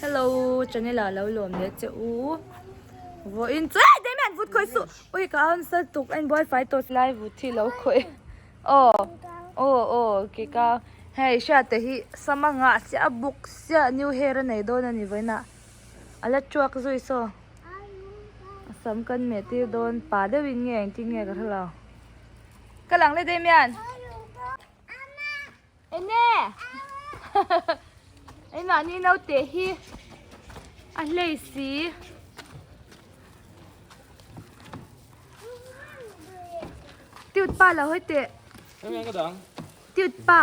Hello channel ah lo lawm leh che u vawiin chu eh Damian vut khawih suh ui ka a sal tuk a inbuai fai tawh lai vut hi lo khawih aw aw aw ke ka hei hriata hi sama ngah chiah a buk chiah new hair a nei dawn a ni vawiin ah a la tuak zui saw a sam kan meh tir dawn pa deuhin nge engtin nge ka hrelo ka lang le Damian. Enge? Engmahni naute hi a hlei si. Tiut pa lo hawi teh. Tiut pa.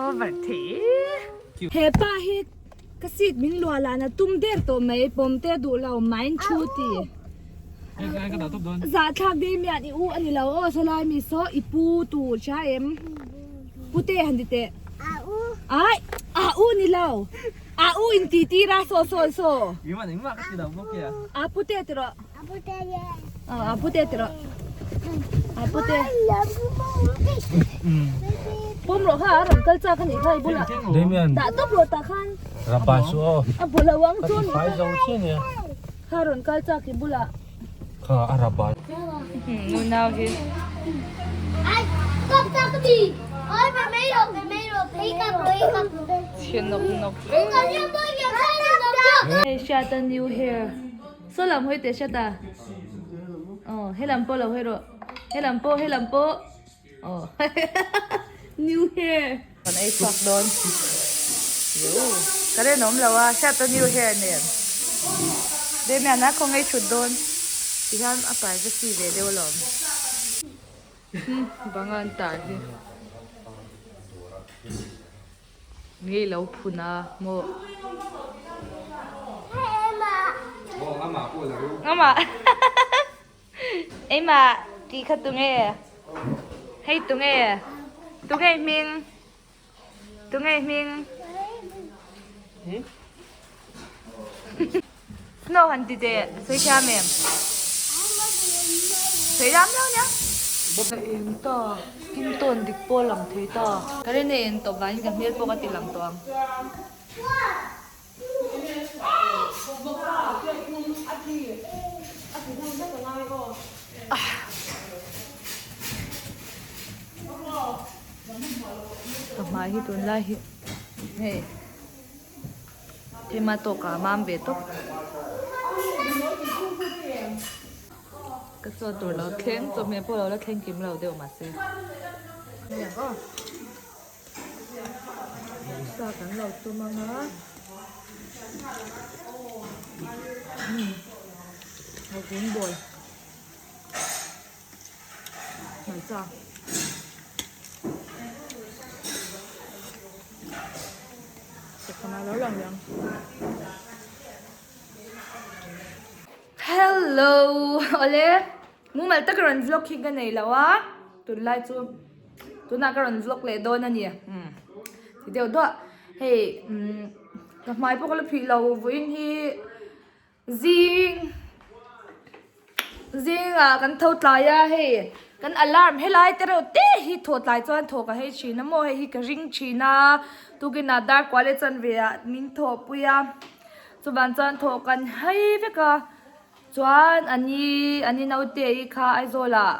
Over the. He pa hi ka seat min luah lah na tum der tawh mai pawm te duh lo main thu ti. Zahthlak dei mian i u a ni lo aw sawlai mi saw i pu tur hria em pu te han ti teh ai a u ni lo a u in ti tir a saw saw saw a pu te ti rawh a pu te ti rawh a pu te pawm rawh kha a rawn kal chak a nih kha i bulah dah tawp rawh tah khan a bu lo ang chu Kha rawn kal chak i bulah. Kha a rap a. Nunau hi. Chhe nawk nawk. Hei Hriata new hair. Saw lam hawi teh Hriata. Aw helam pawh lo hawi rawh. Helam pawh helam pawh. Aw new hair. Kan ei chhuak dawn. Yo ka ren awm lo a hriat a new hair nen. Damian a khawngaih thut dawn. Ti hian a privacy ve deuh alawm. Bang a an tar hi. Nge lo phun a maw. Amah. Eimah tih kha tunge? Hei tunge? Tunge hming? Tunge hming? Snow han ti teh, sawi thiam em? Sawi lam lo nia. Ka eng ta, skin tone dik pawh a lang thei ta. Ka rin a eng tawp vangin ka hmel pawh ka ti lang tawh ang. Ka hmai hi tunlai hi hei thema tawkah a mam ve tawp. Ka chaw tur lo thleng chawhmeh pawh lo la thleng kim lo deuh mahse. Sa kan lo tum ang a Vawkvung bawl hmarcha Chawhmeh lo lang leh ang. Hello awle mumal taka rawn vlog hi ka nei lo a tunlai chu tunah ka rawn vlog leh dawn a ni umm ti deuh duah hei umm ka hmai pawh ka la phih lo vawiin hi zing zingah kan tho tlai a hei kan alarm helai te reuh te hi thawh tlai chuan thawh ka hei thin a maw hei hi ka ring thin a tukinah dar kual e chanve ah min thawhpui a. Chuvan chuan thawh kan hai vek a, chuan ani ani naute hi kha Aizawl ah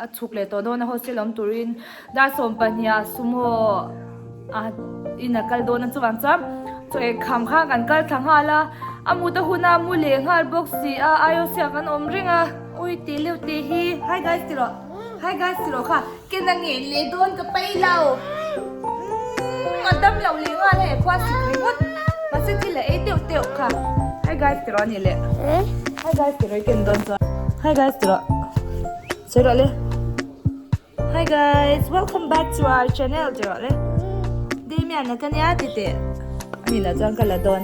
a chhuk leh tawh dawn a hostel awm turin dar 12 ah sumo a in a kal dawn a chuvang chuan chaw ei kham khan kan kal thla nghal a, a mut a hun a mu leh nghal bawk si a IOC ah kan awm reng a, ui tih leuh tih hi hi guys ti rawh hi guys ti rawh kha ken a ngen leh dawn ka pai lo umm a dam lo leh nghal hei khua sik ringawt mahse thil a ei deuh deuh kha hi guys ti rawh a ni leh hi guys ti rawh i ken dawn chuan hi guys ti rawh sawi rawh le hi guys welcome back to our channel ti rawh le Damian a ka nia ti teh a ni lah chuan ka la dawn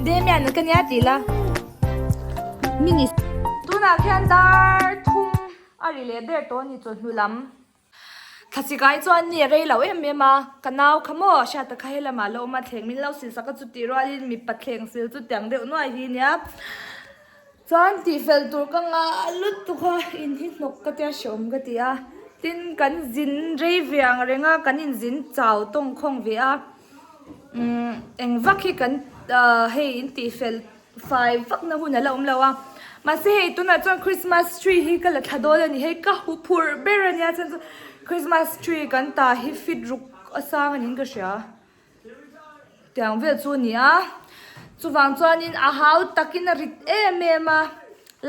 Damian a ka nia ti la mini tunah khian dar thum A ri leh ber tawh a ni chawhnu lam. Thlachikai chuan ni a rei lo em em a, ka nau kha maw hriata kha helamah lo awm a, thleng min lo sil sak a chutih rualin mipa thleng sil chu tiang deuh nuai hi nia. Chuan tihfel tur ka ngah lutuk a, in hi hnawk ka tia hreawm ka ti a, tin kan zin rei ve ang reng a, kan inzin chau tawng khawng ve a. Umm eng vak hi kan ahh hei in tih fel fai vak na hun a la awm lo a mahse hei tunah chuan christmas tree hi ka la thla dawn a ni hei ka hu phurh ber a nia chuan chu christmas tree kan tah hi feet ruk a sang a niin ka hria tiang vel chu a ni a chuvang chuanin a hau takin a rit em em a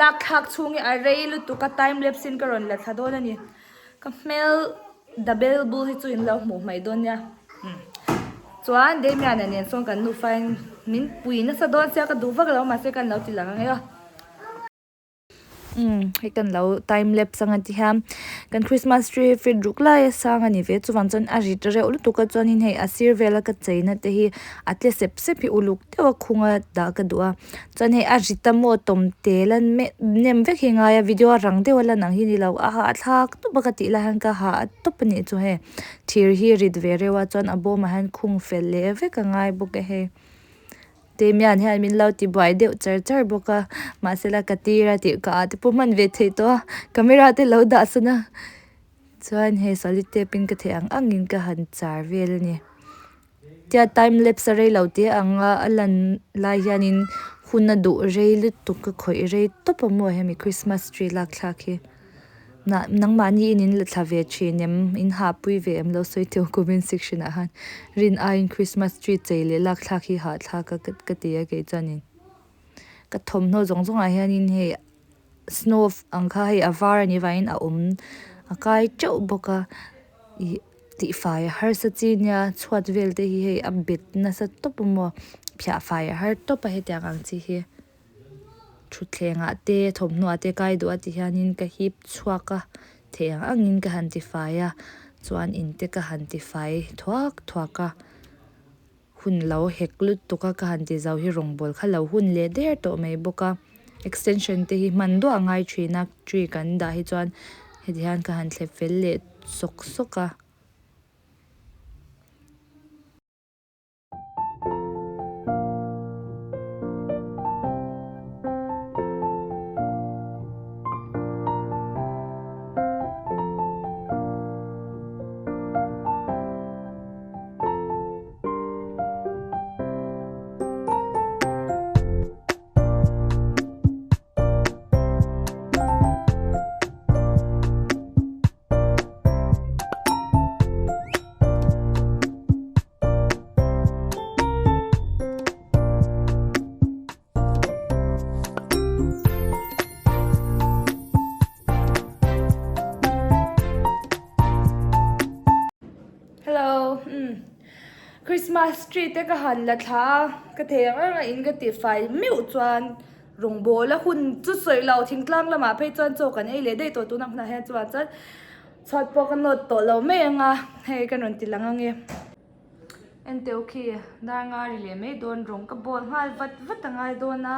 lak thlak chhung hi a rei lutuk a time lapse in ka rawn la thla dawn a ni ka hmel. Double bul hi chu in lo hmuh hmaih dawn nia chuan Damian-a nen sawn kan nufa in min pui nasa dawn sia ka duh vak lo mahse kan lo ti lang ang e aw umm hei kan lo time lapse ang a ti hian kan christmas tree hi feet ruk lai a sang a ni ve chuvang chuan a rit reuh lutuk a chuanin hei a sir vela ka cheina te hi a tle sep sep hi uluk deuh a khung a dah ka duh a. Chuan hei a rit a maw tawm tel a nem vek hi a ngai a video a rang deuh a lan ang hi ni lo a hahthlak tawp a ka tih lai hian ka hah tawp a nih chu hei thir hi rit ve reuh a chuan a bawmah hian khung fel leh vek a ngai bawk a hei Damian hian min lo ti buai deuh char char bawk a mahse la ka tir a tih ka ah te pawh hman ve theih tawh a camera te lo dah sawn a chuan hei solid tape in ka theih ang ang in ka han char vel a ni. Tia time lapse a rei lo teh ang a a lan lai hianin hun a duh rei lutuk a khawih rei tawp a maw hemi christmas tree lak thlak hi nah nangmahni in in la thla ve thin em in hahpui ve em lo sawi teuh comment section ah khan rin aiin christmas tree chei leh lak thlak hi hahthlak a ka ti a kei chuanin ka thawmhnaw zawng zawng ah hianin hei snow ang kha hei a var a nih vangin a awm a kai teuh bawk a ih. Tihfai a harsa chi nia chhuat vel te hi hei a bet nasa tawp a maw phiah fai a har tawp a hetiang ang chi hi thutthleng ah te thawmhnaw ah te kai duh a ti hianin ka hip chhuak a theih ang angin ka han tifai a chuan in te ka han tifai thuak thuak a hun lo hek lutuk a ka han ti zo hi rawngbawl kha lo hun leh der tawh mai bawk a extension te hi hman duah a ngai thin a tree kan dah hi chuan heti hian ka han thlep fel leh sawk sawk a. Hello umm Christmas tree te ka han la thla a ka thei ang ang a in ka tih fai meuh chuan rawngbawl a hun chu sawi lo thingtlang lamah phei chuan chaw kan ei leh daih tawh tun ang hunah hian chuan chuan chhuat pawh ka nawt tawh lo mai ang a hei ka rawn ti lang ang e enteh khi dar nga ri leh mai dawn rawng ka bawl nghal vat vat a ngai dawn a.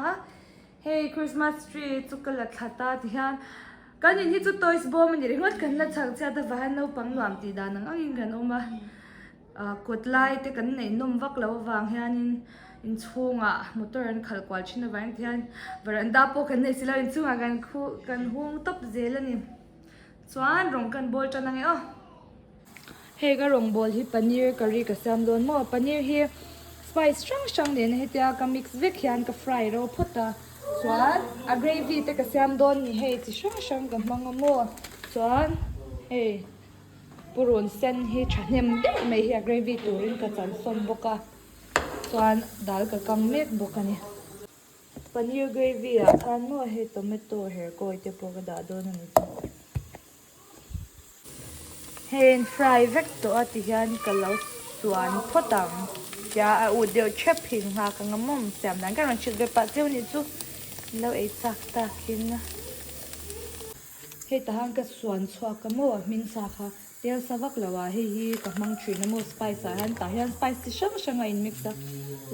Hei Christmas tree chu ka la thla ta ti hian kan in hi chu toys bawm a ni ringawt kan la chhak chhiat avang hian naupang nuam tih dan ang angin kan awm a ah kawt lai te kan neih nawm vak loh avang hianin inchhungah motor an khalh kual thin avangin ti hian varanda pawh kan nei si lo inchhungah kan khuh kan hung tawp zel a ni chuan rawng kan bawl tan ang e aw. Hei ka rawng bawl hi paneer curry ka siam dawn maw paneer hi spice hrang hrang nena hetia ka mix vek hian ka fry ro phawt a chuan a gravy te ka siam dawn ni hei chi hrang hrang ka hmang a maw chuan hei purun sen hi thahnem deuh mai hi a gravy turin ka chan sawn bawk a chuan dal ka kang mek bawk a ni paneer gravy ah khan maw hei tomato herkawi te pawh ka dah dawn a ni. Hei in fry vek tawh a ti hian ka lo suan phawt ang tia a ut deuh thep hi nghak ang a mawm siam dan ka rawn hrilh ve pah cheu nih chu in lo ei chak takin hei tah hian ka suan chhuak a maw hmin sa kha tel sa vak lo ah hei hi ka hmang thin a maw spice ah hian tah hian spice chi hrang hrang a in mix a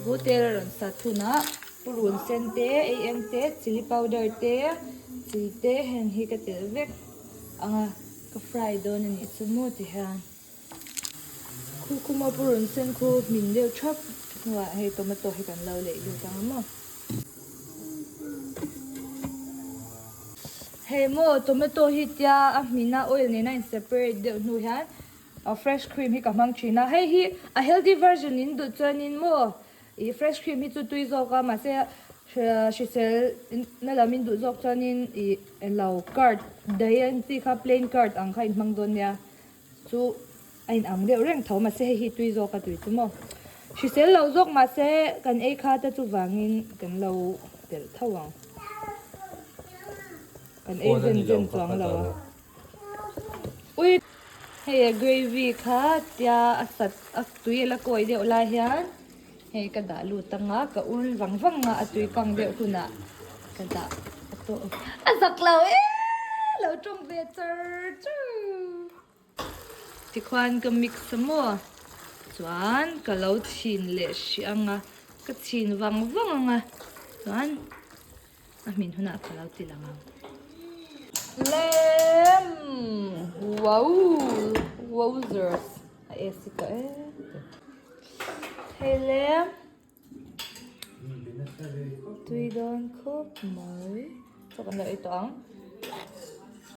chu tel a rawn sat hunah purun sen te ei eng te chilli powder te chi te heng hi ka telh vek. Anga ka fry dawn a nih chu maw ti hian khu khuma purun sen khu hmin deuh thap hnuah hei tomato hi kan lo leih lut ang a maw. Hei maw tomato hi tia a hmin a oil nena in separate deuh hnu hian. Fresh cream hi ka hmang thin a, hei hi a healthy version in duh chuanin maw ih fresh cream hi chu tui zawk a mahse hrisel na lam in duh zawk chuanin ih elo curd daih ang chi kha plain curd ang kha in hmang dawn nia chu a in ang deuh reng tho mahse hei hi tui zawk a tui chu maw hrisel lo zawk mahse kan ei kha te chuvangin kan lo telh tho ang kan ei zen zen chuang lo a. Ui hei a gravy kha tia a sat a tui a la kawi deuh lai hian hei ka dah lut anga ka ul vang vang a a tui kang deuh hunah ka dah a tawh a zak lo e lo tawng ve char char tikhuan ka mix a maw chuan ka lo chhin leh hrih anga ka chhin vang vang anga chuan. A hmin hunah ka lo ti lang ang. Lem! Wow! Wowzers! A AC tawh e. Hei lem. Tui dawn khawp mai. Chaw kan lo ei tawh ang.